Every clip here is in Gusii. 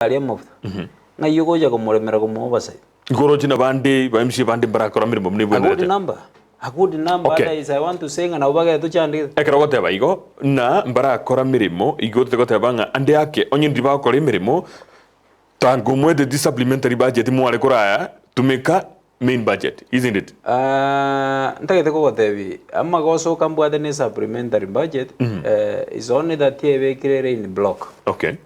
Aria amafuta, ng'ai ogocha komoremera komoa obosae? Igo oroche nabande ba MCA bande mbarakora emeremo buna A good ebwenerete. number, a good number, Okay. otherwise I want to say ng'a nabo bagere tochandegete. Ekero ogoteba igo, ng'a mbarakora emeremo, igo otete goteba ng'a ande ake onye ndiri bagokora emeremo, tango moeteti supplementary budget mware koraya tumeka main budget, isn't it? Ah, ntagete kogotebia, amagoso mbwate ne supplementary budget, eh, is only that ebekire ere in block. Okay.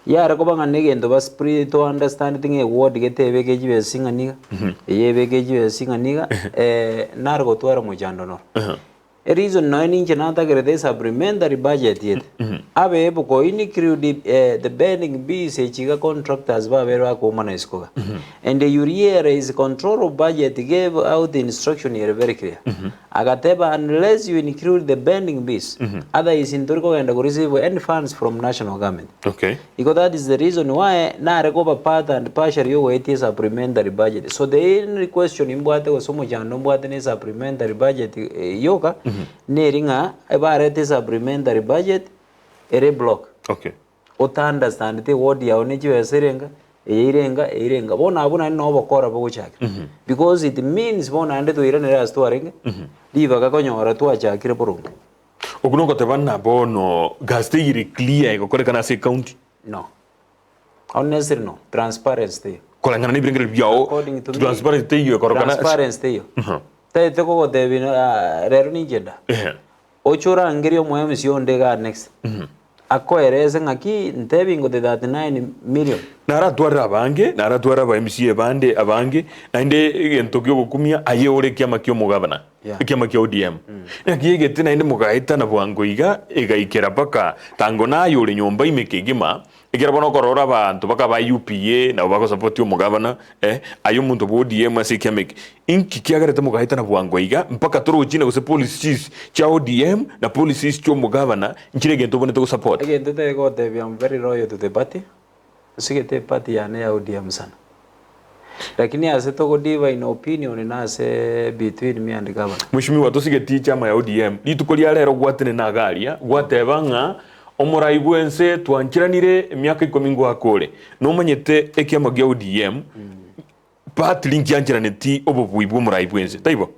Yare koba ng'a negento ba split to understand ng'a eward gete ebeke chibesa ing'ana iga, eye ebeke chibesa ing'ana iga, nare gotwara mochando noro. Ereason nonya ninche natagerete esupplementary budget ete, abe able ko include the bending bees echi iga contractors babere bakoumana isiko iga. And you realize control of budget gave out instruction ere very clear. Agateba unless you include the bending bees, otherwise ntori kogenda ko receive any funds from national government. Okay. Igo that is the reason why nare koba part and partial yogoetia supplementary budget. So the only question mbwate gose omochando mbwate ne supplementary budget eh, yoka neri ng'a ebarete supplementary budget ere block. Okay. Ota understandeti eward yao ne chibesa erenga, eye irenga, eye irenga. Bono abwo naende noo obokora bogochakera. Because it means bono naende twairanere ase twarenge, ribaga konyora twachakire boronge. Okwo nogoteba ng'a bono gasi teyire clear egokorekana ase ecounty. No. Honestly no. Transparency teiyo. Koreng'ana na ebirengererio biao, According to me, transparency teiyo ekorokana ase. Transparency teiyo. Taete kogotebia rero ninche nda. Ehe. Oche orangerie omo MC onde igaa next, akoerese ng'aki ntebi ngote 39 million. Naratwarire abange, naratware aba MCA bande abange, naende egento kiogokumia aye ore ekiama kia omogavana, Yeah. ekiama kia ODM. Naki egete naende mogaetana bwango iga, egaikera mpaka tango naye ore nyomba ime kegima, Ekero bono okorora abanto bakaba UPA nabo bagosapoti omogavana eh, aye omonto bwa ODM ase ekiama eke, inki kiagerete mogaetana bwango iga mpaka torochine gose policies chia ODM na policies chia omogavana nchire egento obonete gosupport? Egento tegotebia I'm very loyal to the party, nsigete eparty yane ya ODM sana. Lakini ase togo divine opinion nase between me and governor. Mweshimiwa tosigeti chama ya ODM rituko ria rero gwatenena iga aria gwateba ng'a omorai bwense twancheranire emiaka ikomi ngoaka ore nomanyete ekiama gia ODM partly nkiancheraneti obobui bwa omorai bwense taibo?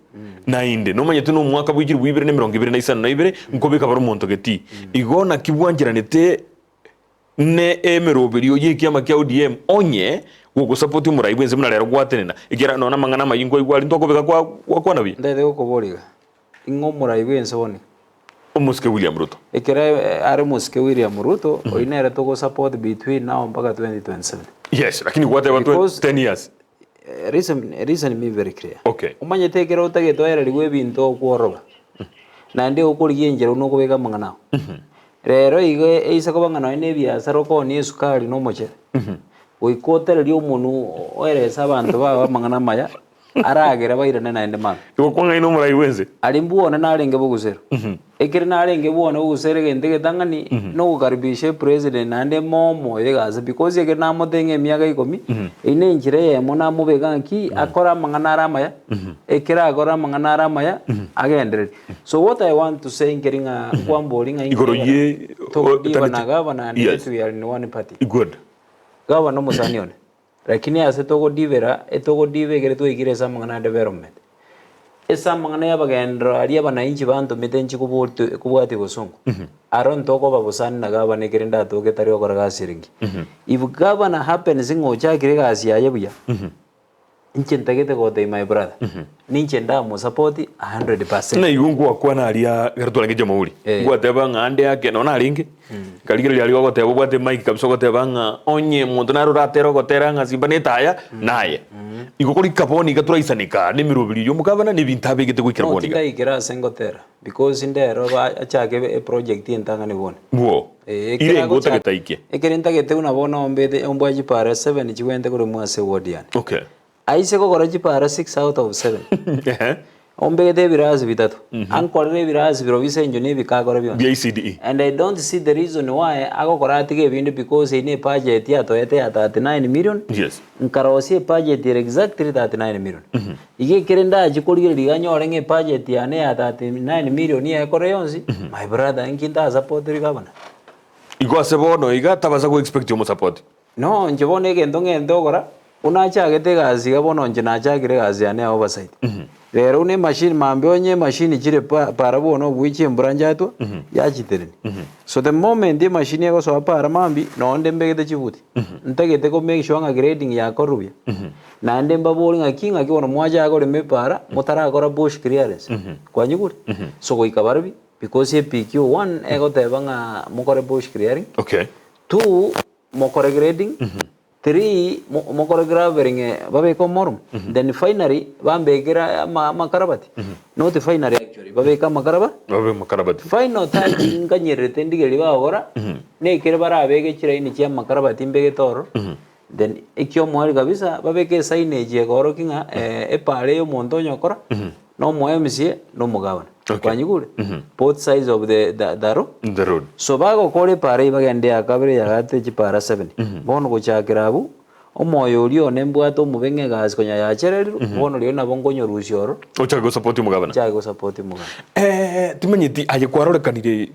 Naende nomanyete nomwaka bwa chilifu ibere na emerongo ebere na isano na ibere nkobeka bare omonto getii igo naki bwancheranete Ne emeroberio y'ekiama kia ODM onye gogosapoti omorai bwense buna rero gwatenena, ekiagera nonya namang'ana amayia nkwaigwa aria ntwakobeka kwa gwakwana buya. Ntaete gokoboria iga, ing'o omorai bwense one? Omosike William Ruto. Ekero are omosike William Ruto, oyio nere togosupport between now mpaka 2027. Yes, lakini gwateba Because 10 years. Listen, listen me very clear. Okay. Omanyete ekero otagete oererigwe ebinto okworoba, naende okorigia enchera buna okobeka amang'ana ao. Rero igo eise koba ng'a nonye na ebiasara okoonia esukari na omochere, goika otererie omonwe oerese abanto bao amang'ana amaya, aragere bairane naende mambia. Igo kwang'aina omorai bwense. Aria mbwone narenge bogusero. Ekere narenge bwone bogusero egento egetang'ani, nogokaribisha epresident naende momoyo egasi because ekere namotebia ng'a emiaka ikomi, eyio na enchera eyemo namobeka ng'aki, akore amang'ana are amaya, ekere akore amang'ana are amaya, agendererie. So what I want to say nkeri ng'a nkwambori ng'a Igoro ye togodiba na gavana and Yes. yet we are in one party. Good. Gavana omosani one. Lakini ase togodibera, etogodiba ekere twaikire ase amang'ana a development. Ase amang'ana ya abagenderero aria abanainchi bantomete inche koboti kobwatia bosongo, aro ntokoba bosani na gavana ekere ndatoke tari gokora gasi ere engiya. If gavana happens ng'a ochakire egasi yaye buya, Inche ntagete gotebia my brother, ninche ndamosupport a 100%. Ng'a igo ngwakwana aria ekero twarenge Jamhuri, Eh. ngwateba ng'a ande ake nonya narenge, nkarigereria aria ogoteba obwate emic kabisa ogoteba ng'a onye monto nare oratere ogotera ng'a simba na etaya, naye. Igo korika bono iga toraisaneka na emeroberi ya omogabana na ebinto abegete goikera No bono iga. tindaikera ase ngotera because ndero ba achake eproject entang'ani bono. Bwo, Eh, ekero irenge agochaka otagete aike. ekere ntagete buna bono ombete ombwa chipara seven chigwente koremwa ase eward yane. Okay. Aise gokora chipara six out of seven, Ehe. ombegete ebirasi bitato, ankorere ebirasi birobio ase eng'encho nebike akore bionsi. Bia ECDE. And I don't see the reason why agokora atige ebinde because eyio ne ebudget atoete ya 39 million, Yes. nkarosia ebudget ere exactly 39 million. Iga ekere ndachie korigereria iga nyore ng'a ebudget yane ya 39 million ekore yonsi, my brother inki ntasapoteri gavana? Igo ase bono iga tabasa go expect omosupport. No inche bono egento ng'ente ogora, buna achagete egasi iga bono inche nachakire egasi yane ya oversight. Rero buna emachine mambia onye emachine chire pa para bono obweche embura nchatwa, yachiterenia. So the moment emachine egosoa para mambia, nonde mbegete chibuti. Ntagete ko make sure ng'a grading yakorwa buya. Naende mbabori ng'aki ng'aki bono mwachaka korema epara, motarakora bush clearance. Kwanyigure? So goika barabwo, because ePQ one egoteba ng'a mokore bush clearing, Okay. Two, mokore grading. Three, mokore graveling babeke omormo. Then finally, bambekere amakarabati. Not finally actually, babeke amakaraba. Babe amakarabati. Final touch nkanyererete ndigereria bagokora, nekere barabeke chiraini chia amakarabati mbegete ororo. Then ekiomoerio kabisa, babeke esignage ekorokia ng'a epara eye omonto onye okora, na omo MCA na omogabana. Okay. Kwanyigure? Both sides of the road. The road. So bagokora epara eyio bagende ya kabere ya gatato chipara seven. Bono gochakera abwo, omoyo oria one mbwate omobe ng'a egasi konya yachererirwe, bono rirorio nabo nkonyorusia oro, Ochake gosupport omogabana. nchake gosupport omogabana. Timanyeti aye kwarorekanire.